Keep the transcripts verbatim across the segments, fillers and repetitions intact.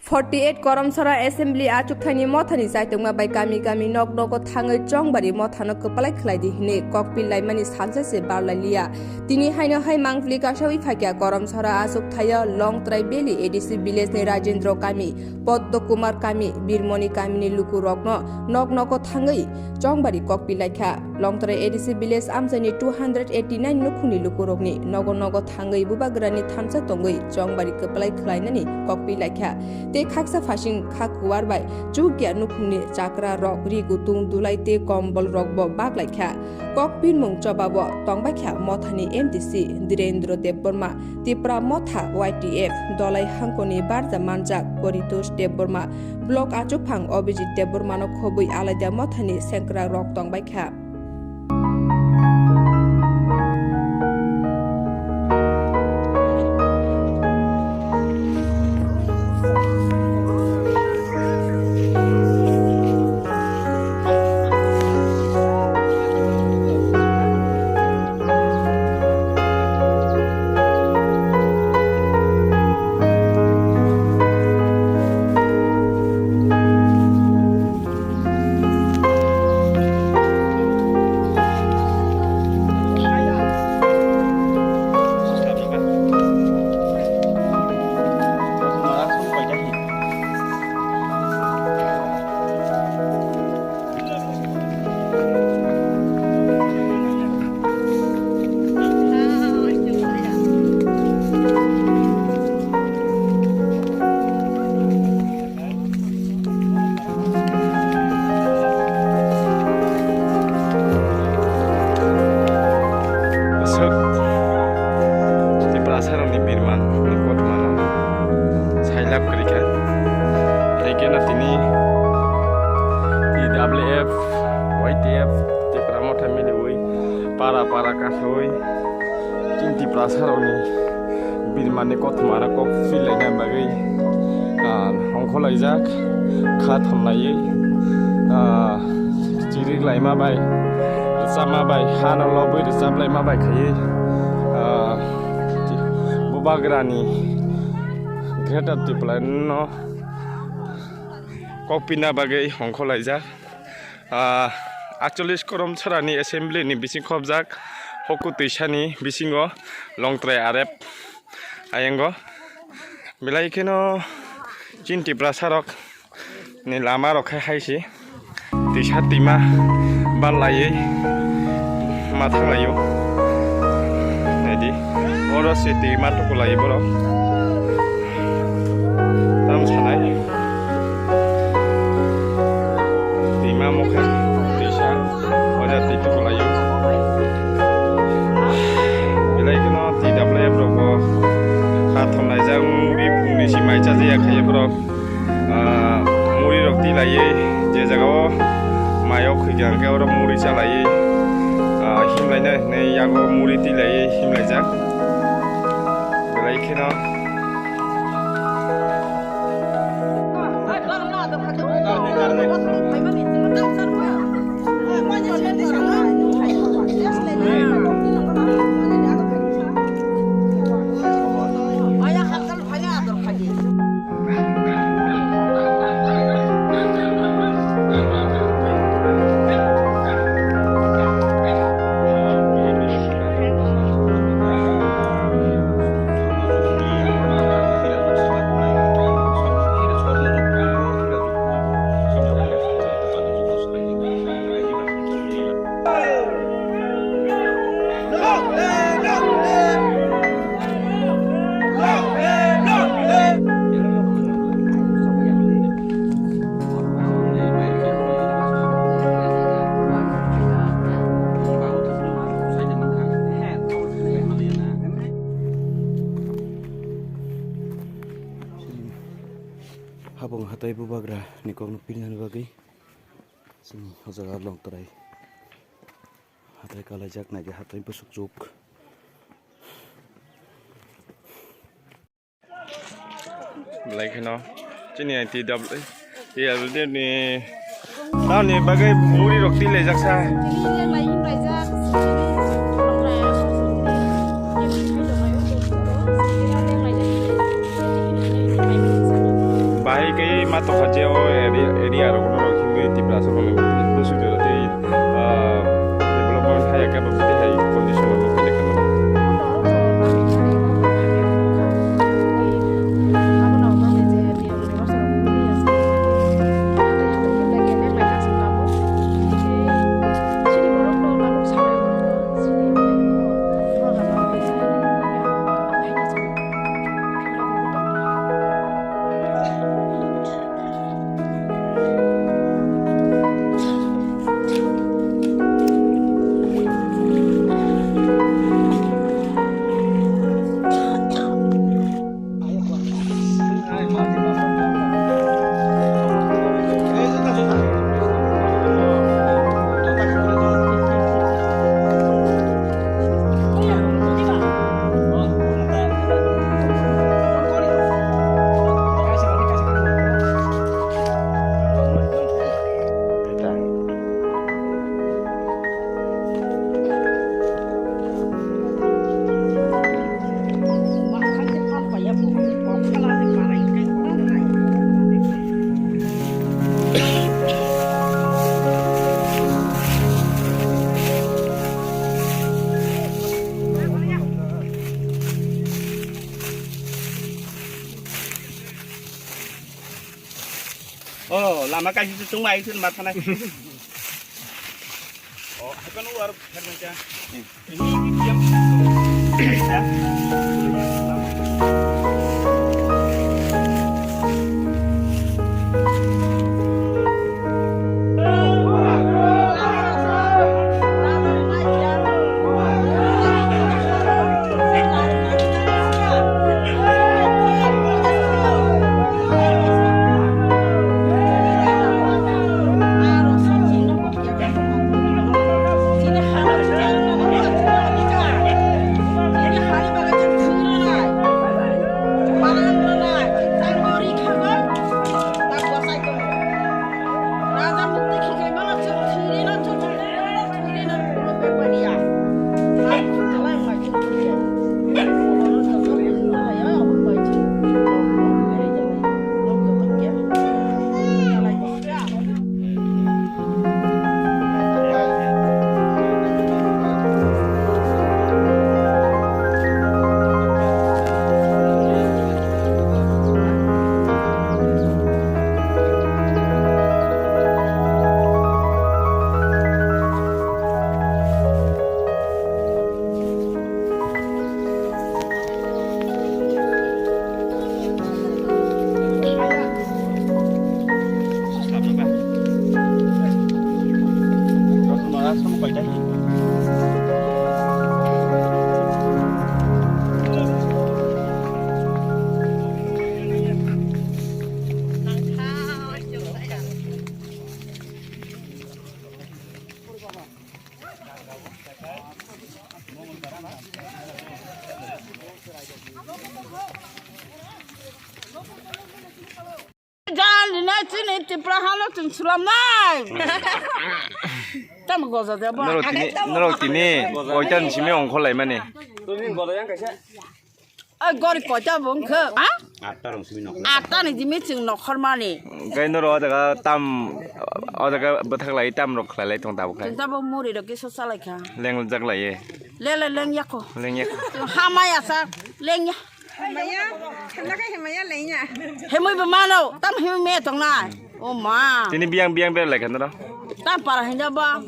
Forty eight Koromsora Assembly achukthani mothani chaitokma bai kami kami nok nogo thangwi chongbari mothano kwplai khlai di hwnwi kokpil laimani salsa se barlai liya. Tini haino hai mangpili kasawi phaikha Koromsora achukthaya Longtrai Valley A D C village ni Rajendra kami, Poddo Kumar kami, Birmoni kamini lukurokno nok nogo thangwi chongbari kokpil laikha. Longtrai A D C village amchaini two hundred eighty nine nukhungni lukurokni nogo nogo thangwi bubagrani thansa tongwi chongbari kwplai khlainani kokpil laikha. Tei khaksa phasing kha kuwar bai chukya nukhungni chakra rok ri gutung dulai tei kombol rokbo bak laikha. Kokpil mung chobabo tongbaikha mothani M D C Direndra Debbarma, Tipra Motha Y T F, Dolai Hangkoni barja manjak Poritosh Debbarma, Block achukphang Abhijit Debbarmano khobwi alaida mothani sengkrak rok tongbaikha. Aswk Tiprasarokni birman ni kothomano sailab kwrwi kha. Hai kheno tini T W F, Y T F, Tipra Motha miliwi para para kasawi chini Tiprasarokni birmani kothoma aro kok filaina bagwi, ah, ongkhorlaijak, kha thomlaiwi, ah, chiriklaima bai, rwchapma bai, hano lobwi rwchaplaima bai khaiwi, ah, bubagrani Greater Tipraland no kok pina bagwi ongkhorlaijak. Ah, aitchollish Koromsorani assembly ni bising khobjak Hoku Twisani bisingo Longtrai R F ayango. Belai kheno chini Tiprasarok ni lama rok khai hai se twisa twima bal laiwi ma thang laio. Naidi, oro se twima tuku laio borok. Tam sanai. Twima mokhe twisa oja twi tuku laio. Belai kheno T W F rok bo kha thom laijak, muri phungni si mai chajiya khaio borok. Ah, muri rok twi laiwi je jaga o mai o khuikha hwnkhe oro muri cha laiwi, ah, him laina hinwi yago muri twi laiwi him laijak. Belai kheno. Habung hatai bubagra ni kokno pilnani bagwi chini o jaga Longtrai. Hatai kalaijak, naidi hatai bwswk chuk. Belai kheno chini T W, T W ni tamni bagwi muri rok twi laijak sa. Bahai Tei ma tongkha je o area, area rok no rok himwi Tiprasa rok ni bwswk jora tei, ah, development haya khe bo tei hai condition rok no khe lekha no. Oh, lama kaisa se chwng bai thun ma thanai. Oh, hakan u ar pher mai cha. Jani na chini Tipra hano chwng sulamnai. Tamo goja de ba. Norok tini, norok tini koitan simi ongkhor laimani. Oi, gori koita bo wngkha, ha? Atta rong simi nok. Atta ni jimi chwng nokhor mani. Gai noro o jaga tam, o jaga bwthak lai tam rok khlai lai tong tabuk khai. Chwng tabuk muri rok kisa salai kha. Leng jak lai ye. Le le leng yako. Leng yak. Chwng hamaya sa leng ya. Hamaya, hamya kai hamaya leng ya. Hemui bo mano, tam hemui me tong nai. O ma. Tini biyang biyang ber lai kha noro. Tam para hinda ba.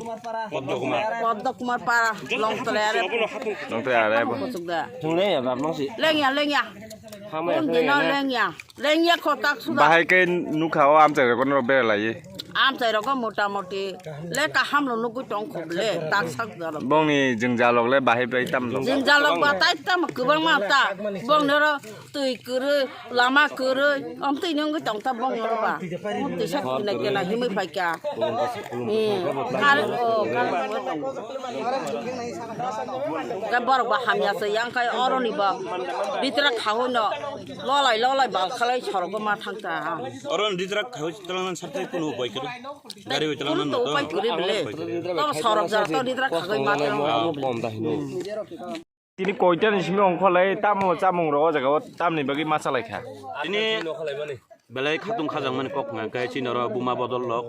Poddo Kumar. Poddo Kumar para. Long tole are. Long tole are bo. Kuchuk da. Thungle ya bab mangsi. Lengya, lengya. Hamai. Un dino lengya. Lengya khotak suda. Bahai ke nukha o amchai rok no ber lai. Amchai rok mota moti. Le kaham lo nugui tong khub le. Tak sak jalo. Bongni jwngjalok le bahai bai tam lo. Jwngjalok ba tai tam kwbang ma ta. Bong noro Twi kwrwi, lama kwrwi, amtwi nungwi tong ta bong noro ba. Twi sa kina kina himwi phai kha. Hmm. Kar-, oh, kar-, ke borok ba hamya se yang kai oro ni ba. Bitra khao no. Lolai, lolai, bal khalai, sorok ma thang ta. Oro ni bitra khao talang nan sartai kunu upai kwrwi. Gari bai talang nan to upai kwrwi bele. To sorok ja to bitra khagwi ma ta. Tini koita ni simi ongkholai tamo chamung rok o jaga o tamni bagwi ma chalai kha. Tini Belai khatung khajak mani kok hwnka khe chini oro buma bodol rok,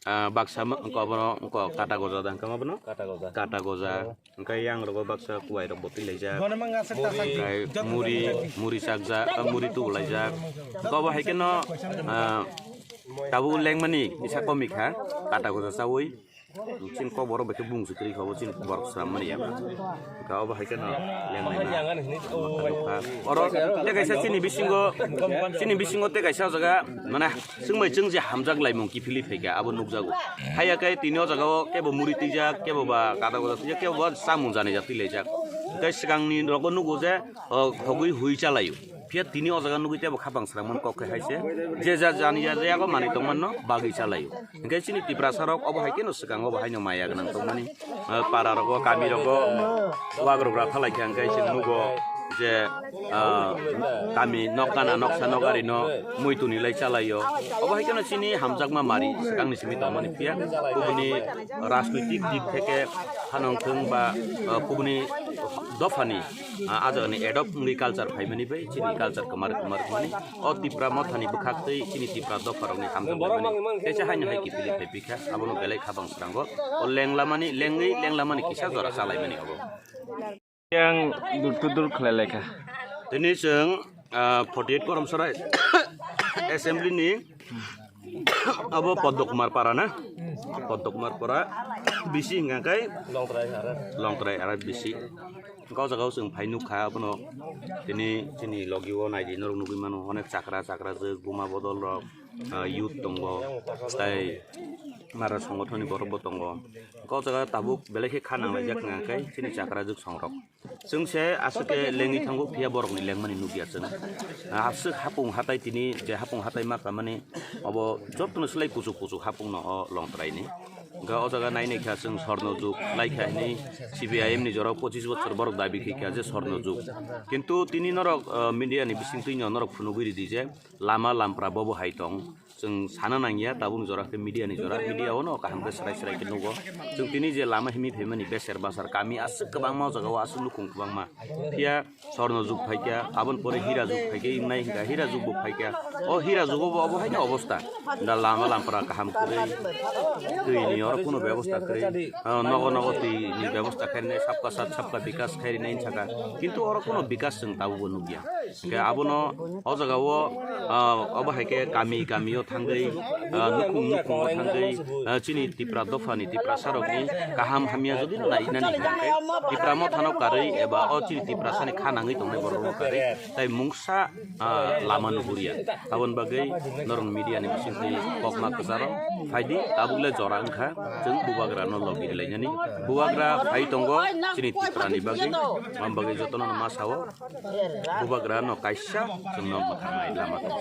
ah, baksa ma-, wngkha obono wngkha kata goja da hwnka ma bono? Kata goja. Kata goja. Hwnka yang rogo baksa kuwai rok bo twilaijak. Hwnka muri, muri chakjak, ah, muri tubulaijak. Hwnka obo hai kheno, ah, tabuk lengmani kisa komikha kata goja chawi. Chini kok borok bai khe bung sutri kha, obo chini borok swnam mani ya. Ka obo hai kheno lengnai ma. Oro tei kaisa chini bisingo, chini bisingo tei kaisa o jaga mane chwngbai chwng je hamjak laimung kiphilwi phaikha abo nukjago. Haiya khe tini o jaga o kebo muri twijak, kebo ba kada goda twijak, kebo ba chamung janai jak twilaijak. Tei swkangni rogo nugo je, o, thogwi hui chalaio. Phiya tini o jaga nugwi tebo khapang srangmani kok khe hai se, je ja jani ya yago manwi tongmanno bagwi chalaio. Hinkhe chini Tiprasa rok obo hai kheno swkango bo haino maya gwnang tongmani, ah, para rogo, kami rogo wagrogra phalai kha, hinkhe chwng nugo je, ah, kami nok gana noksa nok arino muituni lai chalaio. Obo hai kheno chini hamjakma mari swkangni simi tongmani phiya kubuni rajnoitik dik theke phanang thung ba, ah, kubuni dophani ah, ah jagani adopt wngwi culture phaimani bai chini culture kwmar kwmar wngmani. O Tipra mothani bwkhak tei chini Tipra dopharokni hamjak laimani teisa haino hai kiphilwi phai pikha, abono belai kha bang srango. O lenglamani, lengwi lenglamani kisa jora chalaimani obo. Yang dur tudur khlai laikha. Tini chwng, ah, forty eight Koromsora assembly ni Abo Poddo Kumar para na? Poddo Kumar para bisi hingka kai? Longtrai ara. Longtrai ara bisi. Hingka o jaga o chwng phai nukha abono. Tini chini logi o naidi norok nugwi mano, onek chakra chakra jwk, buma bodol rok, ah, youth tongo, tai mara songothon ni borok bo tongo. Hingka o jaga tabuk belai khe kha nang laijak hingka kai chini chakra jwk song rok. Chwng se aswk khe lengwi thango, phiya borokni lengmani nukya chwng. Aswk hapung hatai tini je hapung hatai ma kamani obo jotono slai kuchuk kuchuk hapungno o Longtraini. Hwnkhe o jaga nai naikha chwng sorno jug laikha hinwi C P I M ni jorao pochis bochor borok dabi khaikha je sorno jug. Kintu tini norok, ah, media ni bisingtwino norok phunugwi ridi je lama lampra bobo hai tong. Chwng sana nangya, tabukni jora khe media ni jora, media o no kaham khe srai srai khe nugo. Chwng tini je lama himwi phaimani beser basar kami aswk kwbangma o jaga o aswk nukhung kwbangma. Phiya sorno jug phaikha, aboni pore hira jug phaikha, wngnai hwnkha hira jug bo phaikha. O hira jugo bo obo haino obostha. Da lama lampra kaham kwrwi, twi ni oro kuno bebosta kwrwi. Ah, nogo nogo twi ni bebosta khainai, sabka sat sabka bikas khainai saka. Kintu oro kuno bikas chwng tabukbo nukya. Hingke abono o jaga o, ah, obo hai khe kami kami o thangwi, ah, nukhung nukhung o thangwi, ah, chini Tipra dopha ni Tiprasa rok ni kaham hamya jodi no nai nani hingke Tipra motha no karwi eba o chini Tiprasa ni kha nangwi tongnai borok rok no karwi tai mungsa, ah, lama nuhurya. Aboni bagwi norok media ni bisingtwi kokma kwcharo phaidi, tabuk le jora wngkha chwng bubagra no logi rwlainani. Bubagra phai tongo chini Tipra ni bagwi, aboni bagwi jotono no ma sao. Bubagra no kaisa chwngno mwthangwi lama tong.